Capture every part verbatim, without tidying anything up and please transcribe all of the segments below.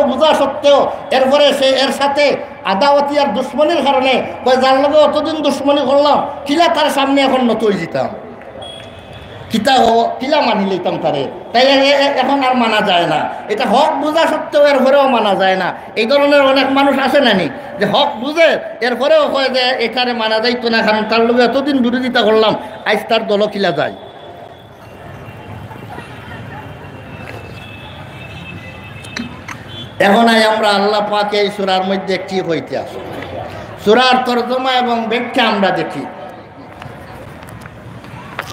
বুঝা সত্ত্বেও এরপরে সে এর সাথে আদাওয়াতি আর দুশমনির কারণে কয়, "যার লগে অতদিন দুশমনি করলাম, কিলা তার সামনে এখন নত অইযিতাম?" কিতা হ-, কিলা মানি লইতাম তারে? তাই এ-, এ-, এ-, এখন আর মানা যায় না। এটা হক বুঝা সত্ত্বেও এরপরেও মানা যায় না। এই ধরনের অনেক মানুষ আছে না নি, যে হক বুঝে, এরপরেও কয় যে এটারে মানা যাইতো না, কারণ তার লগে এতদিন বিরোধিতা করলাম, আইজ তার দলো কিলা যায়। এখন আই আমরা আল্লাহ পাকে এই সূরার মধ্যে কি কইতে আছে, সূরার তর্জমা এবং ব্যাখ্যা আমরা দেখি।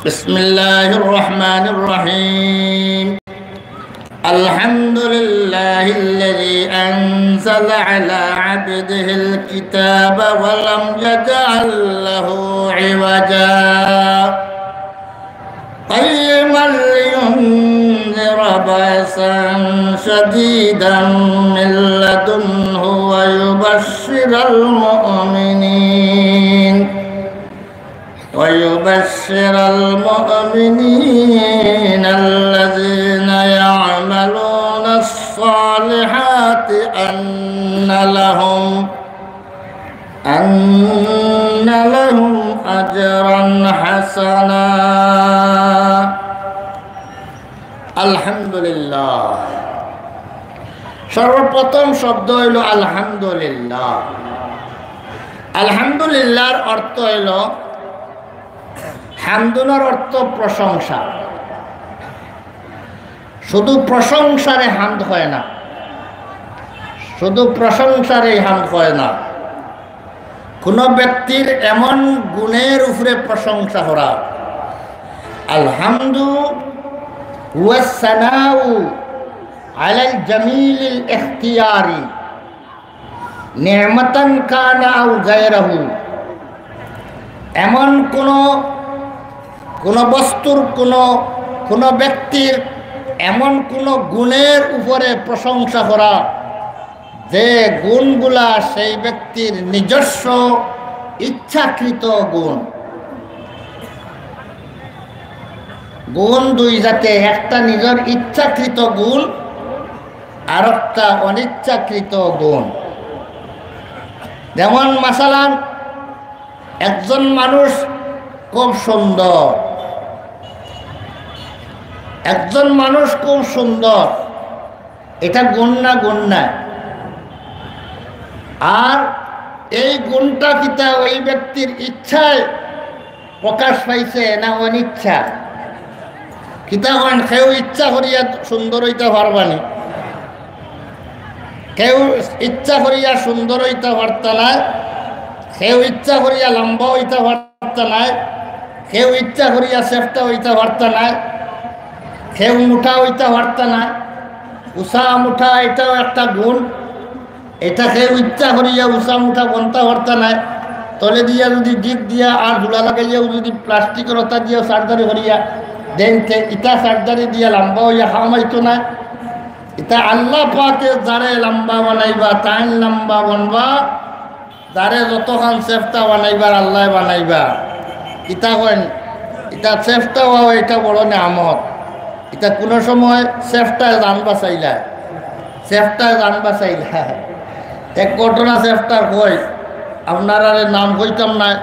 بسم الله الرحمن الرحيم. الحمد لله الذي أنزل على عبده الكتاب ولم يجعل له عوجا. قيما لينذر بأسا شديدا من لدنه ويبشر المؤمنين، ويبشر المؤمنين الذين يعملون الصالحات أن لهم، أن لهم أجرا حسنا. আলহামদুলিল্লাহ। সর্বপ্রথম শব্দ অইলো আলহামদুলিল্লাহ। আলহামদুলিল্লাহর অর্থ অইলো, হামদুনর অর্থ প্রশংসা। শুধু প্রশংসারে হামদ কয় না, শুধু প্রশংসারে হামদ কয় না। কোনো ব্যক্তির এমন গুণের উপরে প্রশংসা করা। আলহামদু হুয়া সানাউ আলাল জামিলিল ইখতিয়ারি, নি'মাতান কানা আও গায়রাহু। এমন কোনো, কোনো বস্তুর কোনো, কোনো ব্যক্তির এমন কোনো গুণের উপরে প্রশংসা করা, যে গুণগুলা সেই ব্যক্তির নিজস্ব ইচ্ছাকৃত গুণ। গুণ দুই জাতে, একটা নিজর ইচ্ছাকৃত গুণ, আর একটা অনিচ্ছাকৃত গুণ। যেমন মাসালান, একজন মানুষ খুব সুন্দর, একজন মানুষ খুব সুন্দর, এটা গুণ না, গুণ না? আর এই গুণটা কিতা ওই ব্যক্তির ইচ্ছায় প্রকাশ পাইছে না অনিচ্ছা? কিতা কইন, কেউ ইচ্ছা করিয়া সুন্দর অইতা পারবা নি? কেউ ইচ্ছা করিয়া সুন্দর অইতা পারতা নায়, কেউ ইচ্ছা করিয়া লম্বা অইতা পারতা নায়, কেউ ইচ্ছা করিয়া চেপটা অইতা পারতা নায়, কেউ মুটা অইতা পারতা নায়। উচা মুটা এটাও একটা গুণ। এটা কেউ ইচ্ছা করিয়া উচা মুটা বনতা পারতা নায়। তলে দিয়া যদি ডিগ দিয়া আর জোড়া লাগাইয়াও যদি প্লাস্টিকর অতা দিয়া সার্জারি করিয়া দেইন, তে ইটা সার্জারি দিয়া লম্বা অইয়া কাম আইতো নায়। ইটা আল্লাহ পাকে যারে লম্বা বানাইবা, তাইন লম্বা বনবা, যারে যতখান চেপটা বানাইবার আল্লায় বানাইবা। ইটা কইন, ইটা চেপটা অওয়া, ইটা বড় নিয়ামত। ইটা কুনু সময় চেপটায় জান বাচাইলায়, চেপটায় জান বাচাইলায়। এক ঘটনা চেপটার কই, আপনারারে নাম কইতাম নায়।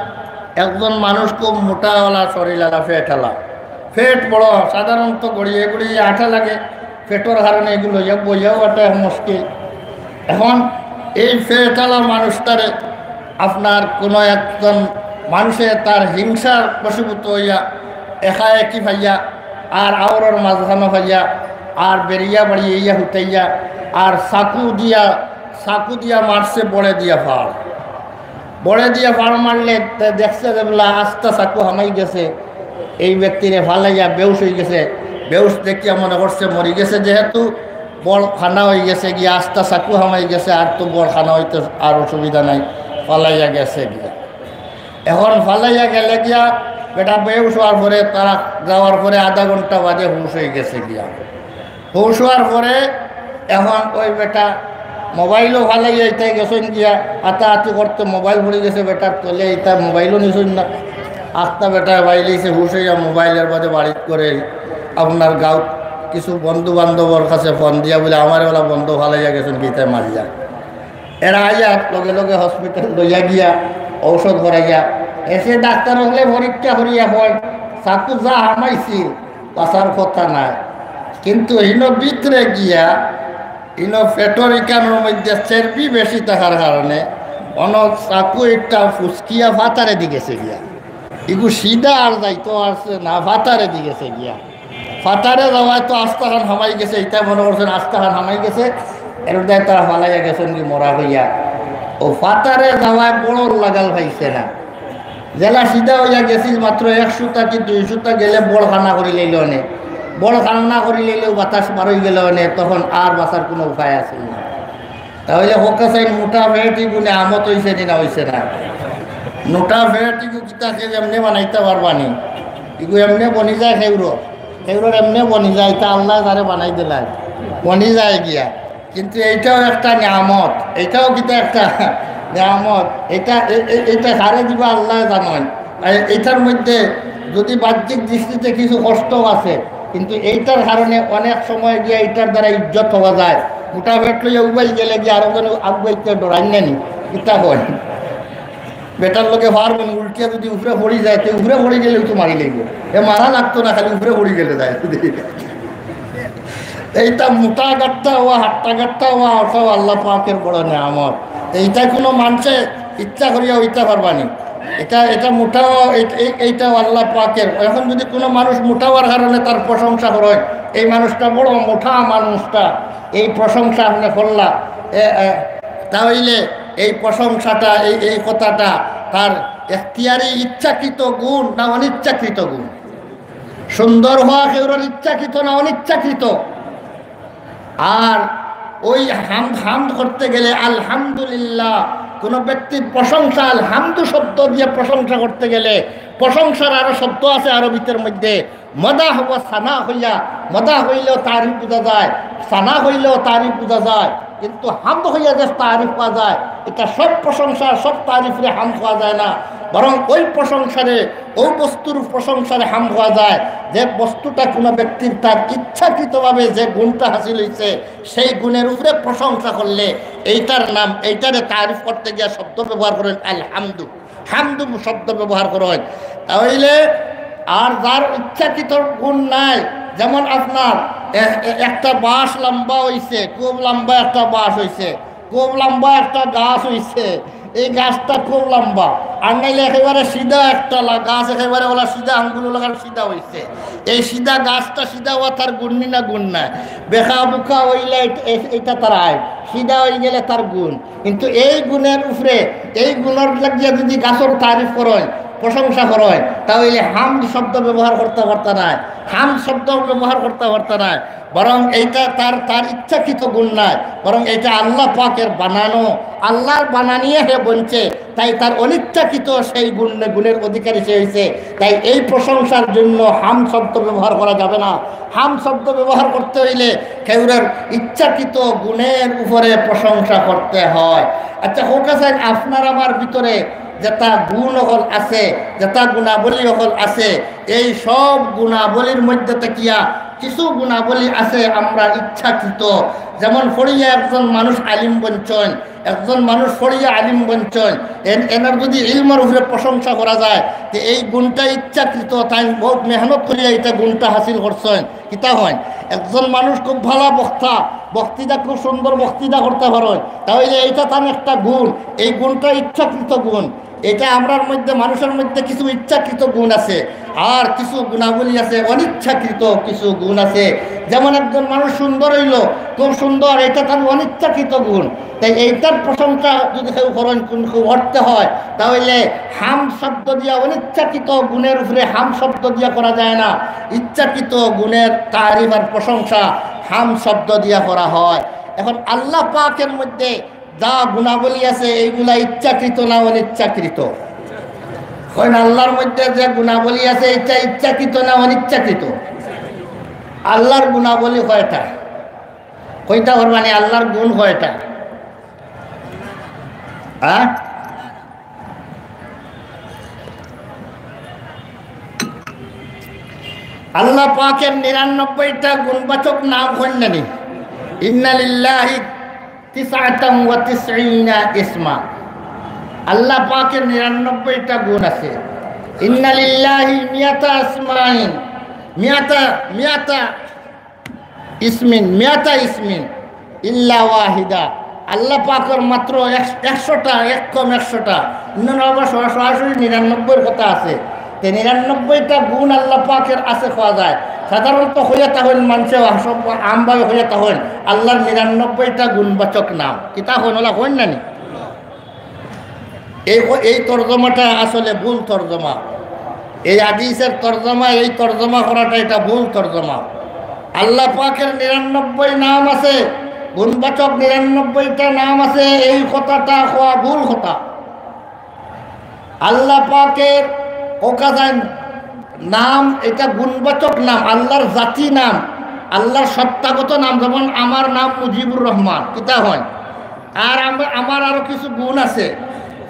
একজন মানুষ খুব মোটাআলা, শরীরআলা, ফ্যাটআলা, ফ্যাট বড়, সাধারণত গড়িয়ে গড়িয়ে আটা লাগে, ফ্যাটর কারণে এগুলো ইয়া বইয়াও আটা মুশকিল। এখন এই ফ্যাটআলা মানুষটারে আপনার কোনো একজন মানুষে তার হিংসার বশীভূত অইয়া একাএকি পাইয়া, আর আওরর মাঝখানো পাইয়া, আর বেরিয়া বাড়িয়া হুতাইয়া, আর চাকু দিয়া, চাকু দিয়া মারছে বড়ে দিয়া ফাড়। বড়ে দিয়া ফাড় মারলে তে দেখছে যে বলে আস্তা চাকু হামাই গেছে, এই ব্যক্তিরে ফালাইয়া বেহুশ অই গেছে। বেহুশ দেখিয়া মনে করছে মরি গেছে, যেহেতু বড় কানা অই গেছে গিয়া, আস্তা চাকু হামাই গেছে, আর তো বড় কানা অইতে আর অসুবিধা নাই, ফালাইয়া গেছে গিয়া। এখন ফালাইয়া গেলে গিয়া বেটা বেহুশ অওয়ার পরে, তারা যাওয়ার পরে আধা ঘন্টা বাদে হুশ অই গেছে গিয়া। হুশ অওয়ার পরে এখন ওই বেটা মোবাইলও ফালাইয়া ইতায় গেছইন গিয়া, আতাআতি করতে মোবাইল পড়ি গেছে বেটার তলে, ইতায় মোবাইলও নিছইন না। আস্তা বেটায় পাইলিছে হুশ অইয়া মোবাইলর বাদে বাড়িত করে আপনার গাঁওত কিছু বন্ধু বান্ধবর কাছে ফোন দিয়া বলে, "আমার ওলা বন্ধু ফালাইয়া গেছইন গিতায় মারিয়া।" এরা আইয়া লগে লগে হসপিটাল লইয়া গিয়া ঔষধ করাইয়া এসে ডাক্তার অকলে পরীক্ষা করিয়া কয়, "চাকু যা হামাইছিল, বাঁচার কথা নাই।" কিন্তু হিনো ভিতরে গিয়া, হিনো পেটর ইকানোর মধ্যে চর্বি বেশি থাকার কারণে অনো চাকু একটা ফুসকিয়া ফাতারেদি গেছে গিয়া। ইগু সিধা আর যাইতো পারছে না, ফাতারেদি গেছে গিয়া। ফাতারে যাওয়ায় তো আস্তাখান হামাই গেছে, ইতা মনে করছইন আস্তাখান হামাই গেছে, এর দায় তারা ফালাইয়া গেছইন কি মরা হইয়া। ও ফাতারে যাওয়ায় বড়র লাগাল পাইছে না, যেলা সিধা হইয়া গেছিল মাত্র এক সুতা কি দুই সুতা গেলে বড় খানা করি লইল অনে, বড় খানা করি লইলেও বাতাস বার হয়ে গেল অনে, তখন আর বাঁচার কোনো উপায় আছিল না। তাহলে হোকা চাই মোটা ফেট ইগু নিয়ামত হইছে নি না হইছে না? মোটা ফেট ইগু কিতা কেউ এমনে বানাইতে পারবা নি? ইগু এমনে বনি যায় খেউরো, খেউরোর এমনে বনি যায়, তা আল্লাহ তারে বানাই দিলাই, বনি যায় গিয়া। কিন্তু এইটাও একটা নিয়ামত, এইটাও কিতা একটা নিয়ামত। এটা এ- এ- এটা কারে দিবা আল্লাহ জানইন। আর এইটার মধ্যে যদি বাহ্যিক দৃষ্টিতে কিছু কষ্ট আছে, কিন্তু এইটার কারণে অনেক সময় গিয়া এইটার দ্বারা ইজ্জত হওয়া যায়। মোটা ফেট লইয়া উবাই গেলে গিয়া আরো জনে আগুয়াইতে ডরাইন না নি, কিতা হয়? বেটার লগে ফার মানে উল্টিয়া যদি উপরে পড়ি যায়, তে উপরে পড়ি গেলেও তো মারি লইব। এ মারা লাগতো না, খালি উপরে পড়ি গেলে যায়। এইটা মোটা গাট্টা হওয়া, হাট্টা গাট্টা হওয়া, ওটাও আল্লাহ পাকের বড় নিয়ামত। এইটা কোনো মানুষে ইচ্ছা করিয়া হইতে পারবা নি। এটা, এটা মোটাও, এই- এই- এইটাও আল্লাহ পাকের। এখন যদি কোনো মানুষ মোটা হওয়ার কারণে তার প্রশংসা করেন, "এই মানুষটা বড় মোটা মানুষটা", এই প্রশংসা আপনি করলা, এ- এ- তাহলে এই প্রশংসাটা, এই এই কথাটা তার এখতিয়ারি ইচ্ছাকৃত গুণ না অনিচ্ছাকৃত গুণ? সুন্দর হওয়া কেউরর ইচ্ছাকৃত না অনিচ্ছাকৃত? আর ওই হাম হাম করতে গেলে আলহামদুলিল্লাহ, কোনো ব্যক্তির প্রশংসা আলহামদু শব্দ দিয়ে প্রশংসা করতে গেলে, প্রশংসার আরো শব্দ আছে আরবিতের মধ্যে, মদাহ ওয়া সানা হইয়া, মদাহ হইলেও তারিফ বোঝা যায়, সানা হইলেও তারিফ বোঝা যায়, কিন্তু হামদ হইয়া যে তারিফ পাওয়া যায়, এটা সব প্রশংসা, সব তারিফরে হামদ হওয়া যায় না, বরং ওই প্রশংসারে, ওই বস্তুর প্রশংসারে হামদ হওয়া যায়, যে বস্তুটা কোনো ব্যক্তির তার ইচ্ছাকৃতভাবে যে গুণটা হাসিল হইছে, সেই গুণের উপরে প্রশংসা করলে এইটার নাম, এইটারে তারিফ করতে গিয়া শব্দ ব্যবহার করেন আলহামদু। হামদু শব্দ ব্যবহার করা হয়। তাহলে আর যার ইচ্ছাকৃত গুণ নাই, যেমন আপনার এ- এ- একটা বাঁশ লম্বা হইছে, খুব লম্বা একটা বাঁশ হইছে, খুব লম্বা একটা গাছ হইছে, এই গাছটা খুব লম্বা, আর নাইলে একেবারে সিধা একটা লা- গাছ, একেবারে ওলা সিধা আঙ্গুল লাগার সিধা হইছে। এই সিধা গাছটা সিধা হওয়া তার গুণ নি না গুণ নাই? বেকা বুকা হইলে এট- এ- এটা তার আইব, সিধা হয়ে গেলে তার গুণ। কিন্তু এই গুণের উপরে, এই গুণর লাগিয়া যদি গাছর তারিফ করেন, প্রশংসা করেন, তাহলে হামদ শব্দ ব্যবহার করতে পারতা নায়, হামদ শব্দ ব্যবহার করতে পারতা নায়, বরং এইটা তার, তার ইচ্ছাকৃত গুণ নয়, বরং এটা আল্লাহ পাকের বানানো, আল্লাহর বানানিয়ে হে বনছে, তাই তার অনিচ্ছাকৃত সেই গুণ, গুণের অধিকারী সে হইছে। তাই এই প্রশংসার জন্য হামদ শব্দ ব্যবহার করা যাবে না। হামদ শব্দ ব্যবহার করতে হইলে কেউরর ইচ্ছাকৃত গুণের উপরে প্রশংসা করতে হয়। আচ্ছা, হোক আছে, আপনার আমার ভিতরে যেটা গুণ অকল আছে, যেটা গুণাবলী অকল আছে, এই সব গুণাবলীর মধ্যে থাকিয়া কিছু গুণাবলী আছে আমরা ইচ্ছাকৃত। যেমন পড়িয়া একজন মানুষ আলিম বনছেন, একজন মানুষ পড়িয়া আলিম বনছেন, এন- এনার যদি ইলমর উপরে প্রশংসা করা যায়, তো এই গুণটা ইচ্ছাকৃত, তাই বহুত মেহনত করিয়া এটা গুণটা হাসিল করছেন। কিতা হয়, একজন মানুষ খুব ভালা বক্তা, বক্তৃতা খুব সুন্দর বক্তৃতা করতে পারেন, তাহলে এইটা তার একটা গুণ, এই গুণটা ইচ্ছাকৃত গুণ। এটা আমরার মধ্যে, মানুষের মধ্যে কিছু ইচ্ছাকৃত গুণ আছে, আর কিছু গুণাবলী আছে অনিচ্ছাকৃত কিছু গুণ আছে। যেমন একজন মানুষ সুন্দর হইল, খুব সুন্দর, এটা তার অনিচ্ছাকৃত গুণ। তাই এইটার প্রশংসা যদি কেউ করেন, কোন কেউ করতে হয়, তাহলে হামদ শব্দ দিয়া অনিচ্ছাকৃত গুণের উপরে হামদ শব্দ দিয়া করা যায় না, ইচ্ছাকৃত গুণের তারিফ আর প্রশংসা হামদ শব্দ দিয়া করা হয়। এখন আল্লাহ পাকের মধ্যে যা গুণাবলী আছে, এইগুলা ইচ্ছাকৃত না অনিচ্ছাকৃত? হয় না, আল্লাহর মধ্যে যে গুণাবলী আছে, এটা ইচ্ছাকৃত না অনিচ্ছাকৃত? আল্লাহর গুণাবলী কয়টা? কইতা পারবানি, আল্লাহর গুণ কয়টা? হ্যাঁ? আল্লাহ পাকের নিরানব্বইটা গুণবাচক নাম অইল না নি? ইন্না লিল্লাহি তিসআতান ওয়া তিসঈনা ইসমা। আল্লাহ পাকের নিরানব্বইটা গুণ আছে। ইন্না লিল্লাহি মিয়াতা আসমাইন, মিয়াতা, মিয়াতা ইসমিন, মিয়াতা ইসমিন ইল্লা ওয়াহিদা। আল্লাহ পাকের মাত্র এক-, একশোটা, এক কম একশোটা। অন্যান্য আবার সরা-, সরাসরি নিরানব্বইর কথা আছে। তে নিরানব্বইটা গুণ আল্লাহ পাকের আছে কওয়া যায়। সাধারণত হইয়া তা হইন মানষে সব আমভাবে হইয়া তা হইন আল্লাহর নিরানব্বইটা গুণবাচক নাম। কিতা হইন, ওলা হইন না নি? এই, এই তর্জমাটা আসলে ভুল তর্জমা। এই হাদিসের তর্জমা, এই তর্জমা করাটা এটা ভুল তর্জমা। আল্লাহ পাকের নিরানব্বই নাম আছে, গুণবাচক নিরানব্বইটা নাম আছে, এই কথাটা হওয়া ভুল কথা। আল্লাহ পাকের ওকাজান নাম, এটা গুণবাচক নাম, আল্লাহর জাতি নাম, আল্লাহর সত্তাগত নাম। যেমন আমার নাম মুজিবুর রহমান, কিতা হয়? আর আম-, আমার আরো কিছু গুণ আছে,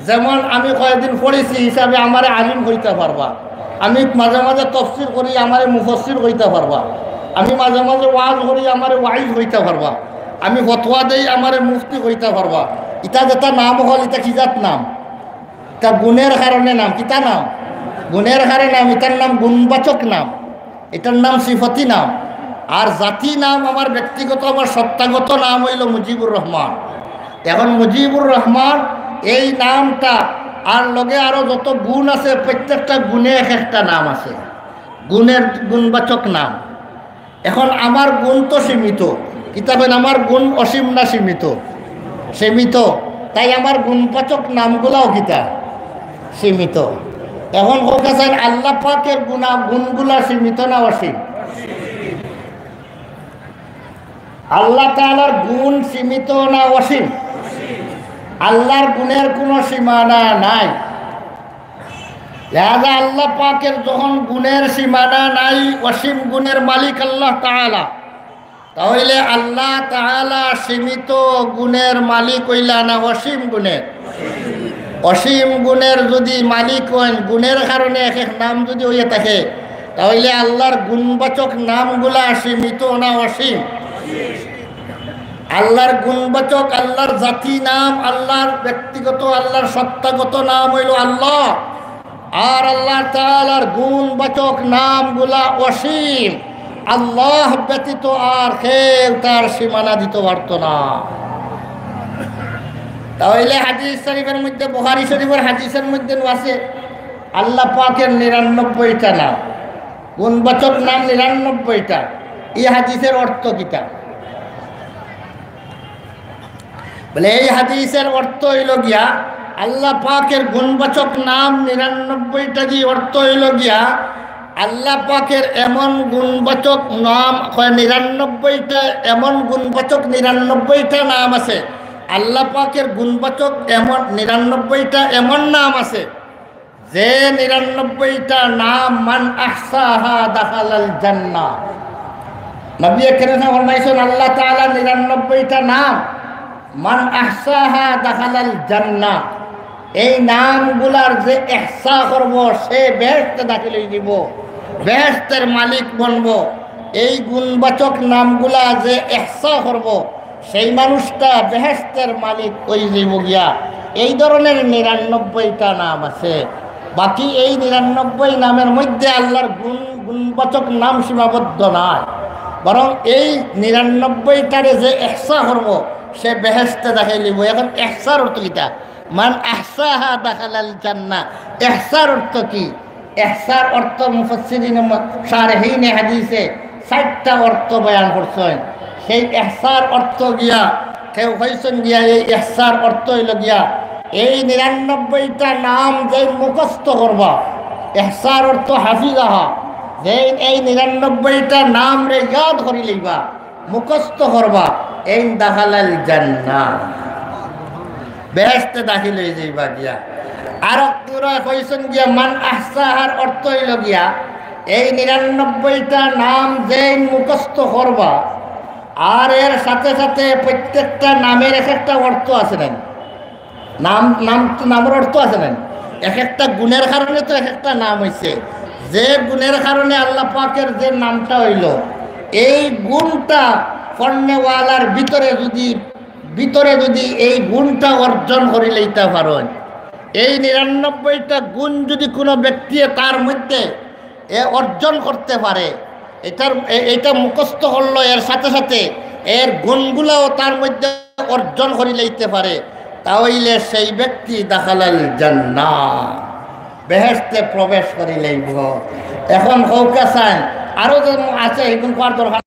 যেমন আমি কয়েকদিন পড়েছি হিসাবে আমারে আলিম কইতা পারবা, আমি মাঝে মাঝে তফসির করি আমারে মুফাসসির কইতা পারবা, আমি মাঝে মাঝে ওয়াজ করি আমারে ওয়াইজ কইতা পারবা, আমি ফতোয়া দেই আমারে মুফতি কইতা পারবা। ইতা যেটা নাম অকল, ইতা কি জাত নাম? ইতা গুণের কারণে নাম। কিতা নাম? গুণের কারণে নাম। ইতার নাম গুণবাচক নাম, ইতার নাম সিফতি নাম। আর জাতি নাম, আমার ব্যক্তিগত, আমার সত্তাগত নাম অইল মুজিবুর রহমান। এখন মুজিবুর রহমান এই নামটা, আর লগে আরো যত গুণ আছে, প্রত্যেকটা গুণে এক একটা নাম আছে, গুণের, গুণবাচক নাম। এখন আমার গুণ তো সীমিত, কিতা কইন, আমার গুণ অসীম না সীমিত? সীমিত। তাই আমার গুণবাচক নামগুলাও কিতা? সীমিত। এখন কইতা চাইন, আল্লাহ পাকের গুণা-, গুণগুলা সীমিত না অসীম? আল্লাহ তাআলার গুণ সীমিত না অসীম? আল্লাহর গুণের কোনো সীমানা নাই। লেহাজা আল্লাহ পাকের যখন গুণের সীমানা নাই, অসীম গুণের মালিক আল্লাহ তাআলা, তাহলে আল্লাহ তাআলা সীমিত গুণের মালিক অইলা না অসীম গুণের? অসীম গুণের যদি মালিক হইন, গুণের কারণে এক এক নাম যদি হইয়া থাকে, তাহলে আল্লাহর গুণবাচক নামগুলা সীমিত না অসীম? আল্লাহর গুণবাচক, আল্লাহর জাতি নাম, আল্লাহর ব্যক্তিগত, আল্লাহর সত্তাগত নাম অইল আল্লাহ। আর আল্লাহ তাআলার গুণবাচক নামগুলা অসীম। আল্লাহ ব্যতীত আর কেউ তার সীমানা দিতে পারতো না। তাহলে হাদিস শরীফের মধ্যে, বুখারী শরীফের হাদিসের মধ্যে আছে, আল্লাহ পাকের নিরানব্বইটা নাম, গুণবাচক নাম নিরানব্বইটা। এই হাদিসের অর্থ কিতা? বলে, এই হাদিসের অর্থ হইল গিয়া, আল্লাহ পাকের গুণবাচক নাম নিরানব্বইটা, যে অর্থ হইল গিয়া, আল্লাহ পাকের এমন গুণবাচক নাম, কয় নিরানব্বইটা, এমন গুণবাচক নিরানব্বইটা নাম আছে। আল্লাহ পাকের গুণবাচক এমন নিরানব্বইটা এমন নাম আছে, যে নিরানব্বইটা নাম, মান আহসাহা দাখালাল জান্নাহ। নবী করিম ফরমাইছেন, আল্লাহ তাআলা নিরানব্বইটা নাম, মান আহসাহা দাখালাল জান্নাহ, এই নামগুলার যে ইহসা করব, সে বেহেশতে দাখিল হয়ে দিব, বেহেশতের মালিক বনব। এই গুণবাচক নামগুলা যে ইহসা করব, সেই মানুষটা বেহেশতের মালিক হয়ে যাইব গিয়া। এই ধরনের নিরানব্বইটা নাম আছে। বাকি এই নিরানব্বই নামের মধ্যে আল্লাহর গুণ, গুণবাচক নাম সীমাবদ্ধ নয়, বরং এই নিরানব্বইটারে যে ইহসা করব, সে বেহেশতে দাখিল হইব। এখন ইহসার অর্থ কিতা? মান আহসাহা দাখালাল জান্নাহ। ইহসার অর্থ কি? ইহসার অর্থ মুফাসসিরিনে ম-, শারহিনে হাদিসে চারটা অর্থ বয়ান করছেন। সেই ইহসার অর্থ গিয়া, কেউ কইছেন গিয়া, এই ইহসার অর্থ হইল গিয়া, এই নিরানব্বইটা নাম যে মুখস্থ করবা, ইহসার অর্থ হাফিজাহা, যে এই নিরানব্বইটা নাম রে ইয়াদ করি লইবা, মুখস্থ করবা, এই দাখালাল জান্নাহ, বেহেশতে দাখিল হয়ে যাইবা গিয়া। আর অক্তুরা কইছেন গিয়া, মান আহসাহার অর্থ হইল গিয়া, এই নিরানব্বইটা নাম যেইন মুখস্থ করবা, আর এর সাথে সাথে প্রত্যেকটা নামের এক একটা অর্থ আছে না? নাম, নাম, নামের অর্থ আছে না? এক একটা গুণের কারণে তো এক একটা নাম হইছে। যে গুণের কারণে আল্লাহ পাকের যে নামটা অইলো, এই গুণটা পড়নেওয়ালার ভিতরে যদি, ভিতরে যদি এই গুণটা অর্জন করি লইতা পারইন, এই নিরানব্বইটা গুণ যদি কোনো ব্যক্তি তার মধ্যে এ অর্জন করতে পারে, এটার, এ-, এটা মুখস্থ করলো, এর সাথে সাথে এর গুণগুলাও তার মধ্যে অর্জন করি লইতে পারে, তা অইলে সেই ব্যক্তি দাখালাল জান্নাহ, বেহেশতে প্রবেশ করি লইব। এখন কউক্কা চাইন, আরো যে আছে, এগুন কওয়ার দরকার